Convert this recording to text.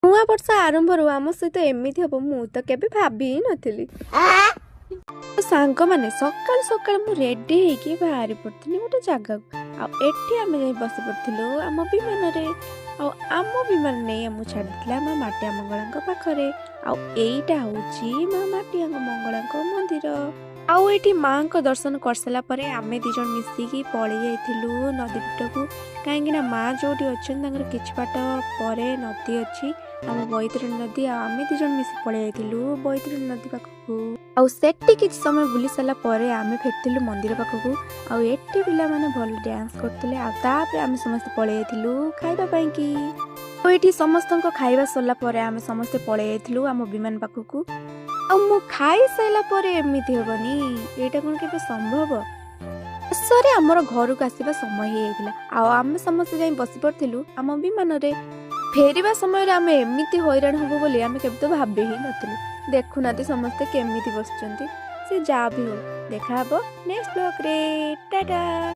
ନୂଆ ବର୍ଷ ଆରମ୍ଭରୁ ଆମ ସହିତ ଏମିତି ହବ, ମୁଁ ତ କେବେ ଭାବି ହିଁ ନଥିଲି। ସାଙ୍ଗମାନେ, ସକାଳୁ ସକାଳୁ ମୁଁ ରେଡି ହେଇକି ବାହାରି ପଡ଼ିଥିଲି ଗୋଟେ ଜାଗାକୁ। ଆଉ ଏଠି ଆମେ ଯାଇ ବସି ପଡ଼ିଥିଲୁ ଆମ ବିମାନରେ। ଆଉ ଆମ ବିମାନ ନେଇ ଆମକୁ ଛାଡ଼ିଥିଲା ମା ମାଟିଆ ମଙ୍ଗଳାଙ୍କ ପାଖରେ। ଆଉ ଏଇଟା ହେଉଛି ମା ମାଟିଆ ମଙ୍ଗଳାଙ୍କ ମନ୍ଦିର। ଆଉ ଏଇଠି ମାଙ୍କ ଦର୍ଶନ କରିସାରିଲା ପରେ ଆମେ ଦି ଜଣ ମିଶିକି ପଳେଇ ଯାଇଥିଲୁ ନଦୀ ପୀଠକୁ, କାହିଁକି ନା ମା ଯୋଉଠି ଅଛନ୍ତି, ତାଙ୍କର କିଛି ବାଟ ପରେ ନଦୀ ଅଛି, ଆମ ବୈତରଣୀ ନଦୀ। ଆଉ ଆମେ ଦି ଜଣ ମିଶି ପଳେଇ ଯାଇଥିଲୁ ବୈତରଣୀ ନଦୀ ପାଖକୁ। ଆଉ ସେଠି କିଛି ସମୟ ବୁଲି ସାରିଲା ପରେ ଆମେ ଫେରିଥିଲୁ ମନ୍ଦିର ପାଖକୁ। ଆଉ ଏଠି ପିଲାମାନେ ଭଲ ଡ୍ୟାନ୍ସ କରୁଥିଲେ। ଆଉ ତାପରେ ଆମେ ସମସ୍ତେ ପଳେଇ ଯାଇଥିଲୁ ଖାଇବା ପାଇଁକି। ଆଉ ଏଠି ସମସ୍ତଙ୍କ ଖାଇବା ସରିଲା ପରେ ଆମେ ସମସ୍ତେ ପଳେଇ ଯାଇଥିଲୁ ଆମ ବିମାନ ପାଖକୁ। ଆଉ ମୁଁ ଖାଇସାରିଲା ପରେ ଏମିତି ହବନି, ଏଇଟା କ'ଣ କେବେ ସମ୍ଭବ? ଶେଷରେ ଆମର ଘରକୁ ଆସିବା ସମୟ ହେଇଯାଇଥିଲା। ଆଉ ଆମେ ସମସ୍ତେ ଯାଇ ବସି ପଡ଼ିଥିଲୁ ଆମ ବିମାନରେ। ଫେରିବା ସମୟରେ ଆମେ ଏମିତି ହଇରାଣ ହବୁ ବୋଲି ଆମେ କେବେ ତ ଭାବି ହିଁ ନଥିଲୁ। ଦେଖୁନାହାନ୍ତି, ସମସ୍ତେ କେମିତି ବସିଛନ୍ତି। ସେ ଯାହା ବି ହଉ, ଦେଖାହବ ନେକ୍ସଟ ବ୍ଲଗରେ। ଟାଟା।